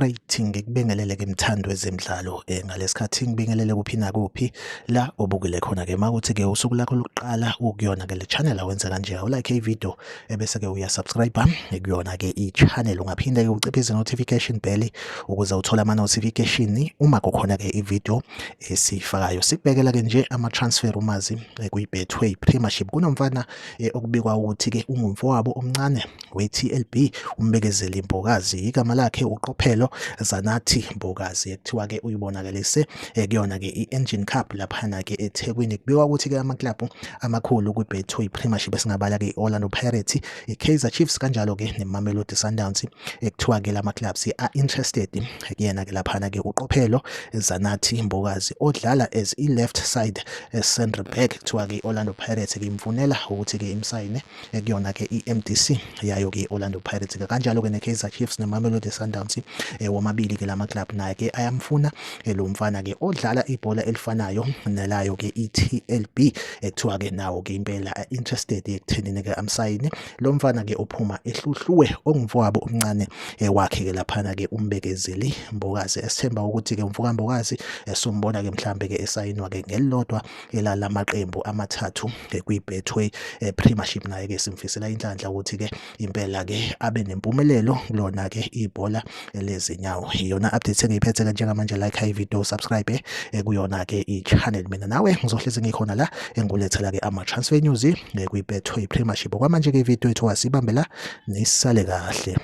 Alright, ngikubingelele ke mthandi wezemidlalo ngalesikhathi ngibingelele kuphi nakuphi la obukele khona ke makuthi ke usuku lakho lokuqala ukuyona ke le channel awenze kanje awulike i-video ebese ke uyasubscribe kuyona ke i-channel. Ungaphinde ke uciphize notification bell ukuze uthole ama notification uma kukhona ke i-video esiyifakayo. Sikubhekela ke nje ama transfer umazi kwi-Betway Premiership. Kunomfana okubikwa ukuthi ke ungumfowabo omncane we-TLB uMbekezeli Mbokazi, igama lakhe uQophelo Zanathi Mbokazi, ekuthiwa-ke uyibonakalise kuyona-ke i-Engine Cup laphana-ke eThekwini. Kubikwa ukuthi-ke amaklabhu amakhulu kwi-Betway Premiership esingabala-ke i-Orlando Pirates, i-Kaizer Chiefs kanjalo-ke neMamelodi Sundowns, ekuthiwa-ke lama clubs a-interested kuyena-ke laphana-ke uQophelo Zanathi Mbokazi odlala as i-left side centre back. Kuthiwa-ke i-Orlando Pirates-ke imfunela ukuthi-ke imsayine ekuyona ke i-MDC yayo ke i-Orlando Pirates ke kanjalo ke ne-Kaizer Chiefs neMamelodi Sundowns womabili ke lama club naye ke ayamfuna lo mfana ke odlala ibhola elifanayo nelayo ke i-TLB, ekuthiwa ke nawo ke impela interested ekuthenini ke amsayine lo mfana ke ophuma eHluhluwe ongumfowabo omncane wakhe ke laphana ke uMbekezeli Mbokazi. Esithemba ukuthi ke umfoka Mbokazi sombona ke mhlambe ke esayinwa ke ngelilodwa elalamaqembu amathathu kwi-Betway Premiership. Naye-ke simfisela inhlanhla ukuthi-ke impela-ke abe nempumelelo kulona-ke ibhola lezinyawo. Iyona update engiyiphethe-ke njengamanje. Like i-video, subscribe kuyona-ke i-channel. Mina nawe ngizohlezi ngikhona la engkulethela-ke ama-transfer news kwi-Betway Premiership. Okwamanje-ke ividiyo yethu wasibambe la, nisale kahle.